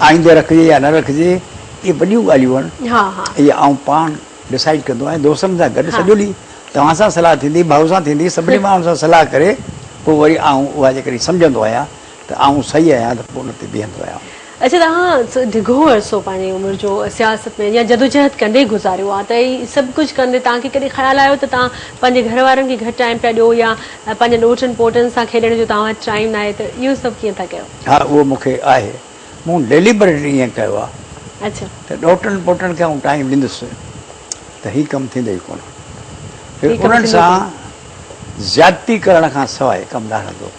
آئينده رکجي يا نه رکجي اهي وڏيون ڳالهيون آهن. اهي آئون پاڻ ڊسائيڊ ڪندو آهيان دوستن سان گڏ سڄو ڏينهن توهان سان صلاح ٿيندي ڀائو سان ٿيندي سڀني ماڻهن سان صلاح ڪري پوء وري آئون اها جيڪڏهن سمجهندو آهيان ته آئون صحيح آهيان ته پوء ان تي بيهندو آهيان. اڇا توهان ڊگهو عرصو پنهنجي عمر جو سياست ۾ يا جدوجهد ڪندي گذاريو آهي ته هي سڀ ڪجهه ڪندي توهان کي ڪڏهن خيال آيو ته توهان پنهنجي گهر وارن کي گهٽ ٽائيم پيا ڏيو يا پنهنجي ڏوهٽن پوٽن سان کيڏڻ جو توهان وٽ ٽائيم ناهي ته اهو سڀ ڪيئن ٿا ڪيو؟ ها اهو مون کي آهي مون ڊيليبريٽلي ائين ڪيو آهي اڇا. ته ڏوهٽن پوٽن کي آئون ٽائيم ڏيندس ته هي ڪم ٿيندو ئي ڪونه. هي ڪم انهن ٿيندو سان ڪونه. زيادتي ڪرڻ کان سواء ڪم نه هلندو.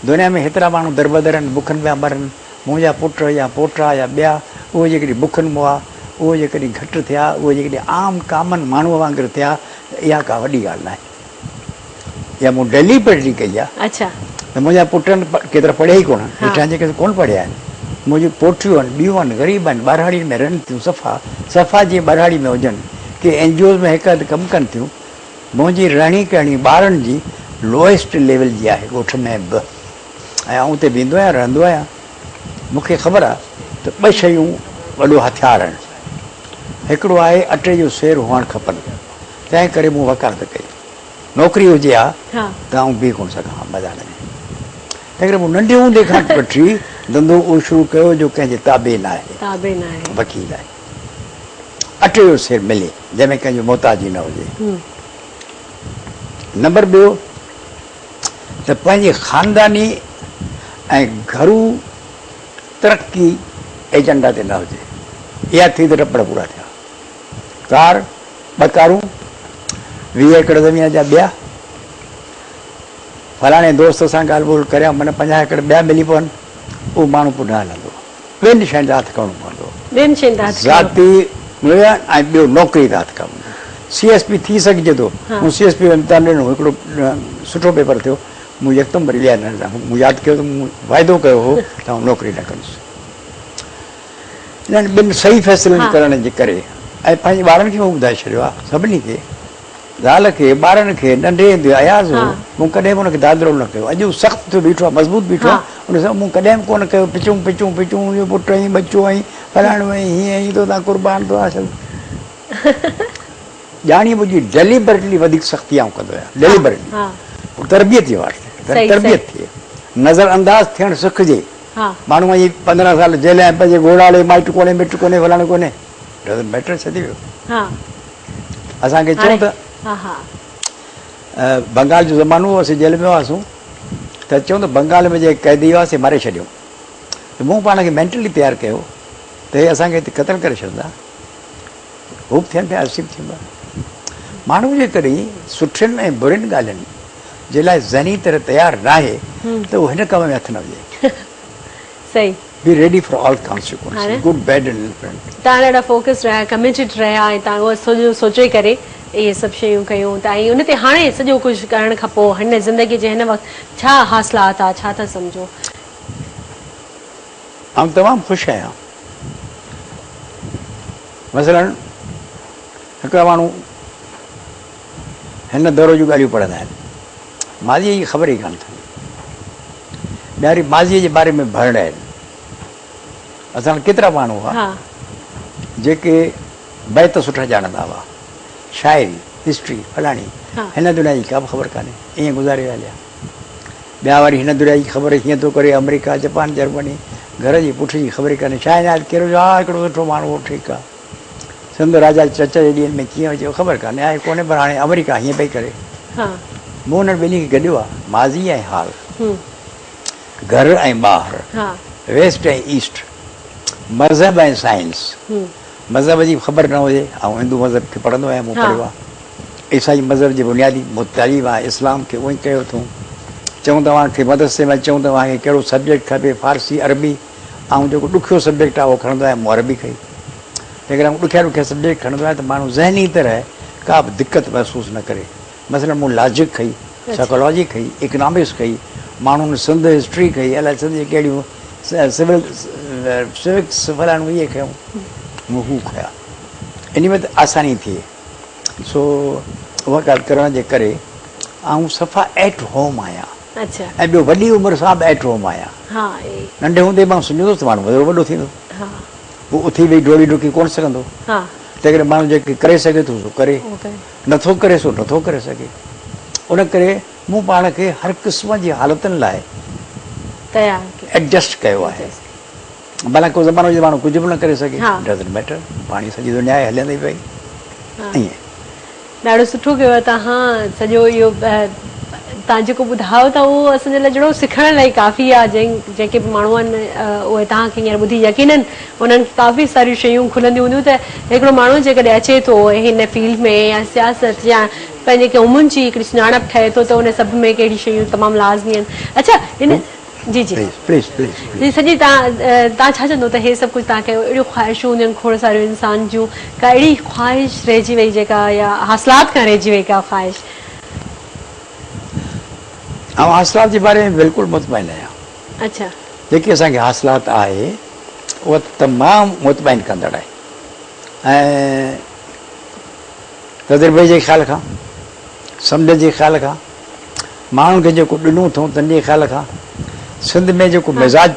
دنيا ۾ هيترا ماڻهو دربدر آهن، بکن پيا مرن. منهنجا پٽ يا پوٽا يا ٻيا، اهي جيڪڏهن بکن مئا، اهي جيڪڏهن گهٽ ٿيا، اهي جيڪڏهن عام ڪامن ماڻهوء وانگر ٿيا ته اها ڪا وڏي ڳالهه ناهي. اها مون ڊيليبريٽلي ڪئي آهي ته منهنجا پٽ آهن، ڪيترا پڙهيا ئي ڪونهن، هيٺيان جيڪي ڪونه پڙهيا آهن. منهنجون پوٽيون آهن، ٻيون آهن، غريب آهن، ٻهراڙين ۾ رهن ٿيون، صفا صفا جيئن ٻهراڙي ۾ هجن. ڪي اين جي اوز ۾ هڪ اڌ ڪم ڪن ٿيون. منهنجي رهڻي ڪهڻي ٻارن جي لوئيسٽ ليول جي آهي ڳوٺ ۾ به ۽ آئون اتي ويندو آهيان رهندو آهيان. مون کي خبر آهي ته ٻه شيون وڏو هٿيار آهن. هڪڙو آهي اٽي جو سير هئڻ کپن. تنهن ڪري مون وڪالت ڪئي. نوڪري هجي ها ته آئون بيهي ڪونه سگهان ها ميدان ۾. تنهن ڪري مون ننڍي هوندي کان وٺي ڌنڌو اهو شروع ڪيو جو ڪنهن جي تابع ناهي. وڪيل آهي. اٽي جو سير ملي جنهن ۾ ڪنهن جو محتاجي نه هجي. نمبر ٻيو ته پنهنجي خانداني ۽ گهرو ترقي ايجنڊا تي نه هجي. اها ٿي ته ٽپڙ پورا ٿيا. ڪار، ٻه ڪارون، 20 ايڪڙ زمين جا ٻيا. فلاڻي دوست سان ڳالهه ٻولهه ڪريان من 50 ايڪڙ ٻيا ملي پون، اهو ماڻهو پوء نه هلندو. ٻن شين تي هٿ کڻڻو پوندو. ٻن شين تي هٿ کڻڻو. ذاتي ۽ ٻيو نوڪري تي هٿ کڻڻو. سي ايس پي ٿي سگهجي ٿو. مون سي ايس پي جو امتحان ڏنو، هڪڙو سٺو پيپر ٿيو، مون يڪدم وري ٻيا نه ڏنا. مون ياد ڪيو ته مون واعدو ڪيو هو ته آئون نوڪري نه ڪندس. انهن ٻن صحيح فيصلن ڪرڻ جي ڪري ۽ پنهنجي ٻارن کي مون ٻڌائي ڇڏيو آهي، سڀني کي، زال کي، ٻارن کي، ننڍي هوندي اياز هو، مون ڪڏهن به ان کي دادلو نه ڪيو. اڄ هو سخت ٿيو بيٺو آهي، مضبوط بيٺو آهي، ان سان مون ڪڏهن به ڪونه ڪيو، پچون پچون پچون منهنجو پٽ ائين ٻچو ائين فلاڻو ائين هيئن ائين تو تان قربان تو آ. ڄاڻي ٻجهي ڊيليبريٽلي وڌيڪ سختي آئون ڪندو آهيان، ڊيليبريٽلي تربيت جي واسطي، تربيت ٿئي، نظر انداز ٿيڻ سکجي. ماڻهو وڃي 15 سال جيل ۽ پنهنجي گهوڙاڙي مائٽ ڪونهي مٽ ڪونهي فلاڻو ڪونهي ڊزنٽ ميٽر ڇا ٿي ويو. اسان کي چون ته بنگال جو زمانو هو اسين جيل ۾ هئاسون ته چون ته بنگال ۾ جيڪي قيدي هئا سي ماري ڇڏيو ته مون پاڻ کي مينٽلي تيار ڪيو ته هي اسان کي هتي قتل ڪري ڇڏندا. هو به ٿين پيا اسين به ٿيون پيا. ماڻهو جيڪڏهن سٺين ۽ برين ڳالهين جي لاء ذهني طرح تيار ناهي ته اهو هن ڪم ۾ هٿ نه وجهي. صحيح. Be ready for all consequences, good, bad and indifferent. توهان ڏاڍا فوڪس رهيا، ڪميٽيڊ رهيا ۽ توهان اهو سڄو سوچي ڪري اهي سڀ شيون ڪيون ته ۽ ان تي هاڻي سڄو ڪجهه ڪرڻ کان پوء هن زندگي جي هن وقت ڇا حاصلات آ، ڇا ٿا سمجهو؟ آئون تمام خوش آهيان. مثلاً هڪڙا ماڻهو هن دور جون ڳالهيون پڙهندا آهن، ماضيء جي خبر ئي ڪانه اٿن. ٻيا وري ماضيء جي باري ۾ ڀرڙ آهن. اسان وٽ ڪيترا ماڻهو هئا جيڪي بيت سٺا ڄاڻندا هئا، شاعري، هسٽري، فلاڻي، هن دنيا جي ڪا به خبر ڪانهي، ائين گذاري ويا هليا. ٻيا وري هن دريا جي خبر هيئن ٿو ڪري آمريڪا، جپان، جرمني، گهر جي پٺ جي خبر ئي ڪانهي. شاهه عنايت ڪير هجي؟ ها هڪڙو سٺو ماڻهو هو ٺيڪ آ. سنڌ راجا چچ جي ڏينهن ۾ ڪيئن هجي خبر ڪانهي آهي ڪونهي پر هاڻي آمريڪا هيئن پئي ڪري. مون انهن ٻنهي کي گڏيو آ ماضي ۽ حال، گهر ۽ ٻاهر، ويسٽ ۽ ايسٽ، مذهب ۽ سائنس. مذهب جي خبر نه هجي آئون هندو مذهب کي پڙهندو آهيان مون پڙهيو آ. عيسائي مذهب جي بنيادي تعليم آهي اسلام کي اونئي ڪيو اٿئون. چئون توهان کي مدرسي ۾ چئون توهان کي ڪهڙو سبجيڪٽ کپي فارسي عربي آئون جيڪو ڏکيو سبجيڪٽ آهي اهو کڻندو آهيان مون عربي کئي تنهن ڪري آئون ڏکيا ڏکيا سبجيڪٽ کڻندو آهيان ته ماڻهو ذهني طرح ڪا به دقت محسوس نه ڪري مثلا مون لاجڪ کئي سائيڪالاجي کئي اڪنامڪس کئي ماڻهن سنڌ هسٽري کئي الائي سنڌ جي ڪهڙيون سول سوڪس فلاڻو اهي کنيون مون هو کيا ان ۾ ته آساني ٿئي. سو اها ڳالهه ڪرڻ جي ڪري آئون صفا ايٽ هوم آهيان ۽ ٻيو وڏي عمر سان به ايٽ هوم آهيان. ننڍي هوندي مان سمجهندو هوس ته ماڻهو وڏو ٿيندو. هو اٿي ويهي ڊوڙي ڊڪي ڪونه سگهندو. تنهنڪري ماڻهو جيڪي ڪري سگهي ٿو سو ڪري، نٿو ڪري سو نٿو ڪري سگهي. ان ڪري مون پاڻ کي هر قسم جي حالتن لاء ايڊجسٽ ڪيو آهي. ڀلا ڪو زمانو هجي ته ماڻهو ڪجهه به نه ڪري سگهي، ڊزنٽ ميٽر، پاڻي سڄي دنيا آهي هلندي پئي ائين. ڏاڍو سٺو ڪيو آهي توهان سڄو اهو توهان جيڪو ٻڌايو ٿا اهو اسان جي لاء جهڙو سکڻ لاء ڪافي آهي جنهن جيڪي به ماڻهو آهن اهي توهان کي هينئر ٻڌي يقينن انهن کي ڪافي ساريون شيون کلنديون هونديون ته هڪڙو ماڻهو جيڪڏهن اچي ٿو هن فيلڊ ۾ يا سياست يا پنهنجي قومن جي هڪڙي سڃاڻپ ٺهي ٿو ته ان سڀ ۾ ڪهڙيون شيون تمام لازمي آهن اڇا هن جي جي پليز پليز پليز جي سڄي تان تان ڇا چوندو ته هي سڀ ڪجهه تان ڪيو اهڙيون خواهشون هونديون آهن کوڙ ساريون انسان جون ڪا اهڙي خواهش رهجي وئي جيڪا يا حاصلات کان رهجي وئي ڪا خواهش. آئون حاصلات جي باري ۾ بلڪل مطمئن آهيان. اڇا. جيڪي اسان کي حاصلات آهي اها تمام مطمئن ڪندڙ آهي ۽ تجربي جي خيال کان سمجهه جي خيال کان ماڻهن کي جيڪو ڏنو اٿئون تن جي خيال کان سنڌ ۾ جيڪو مزاج.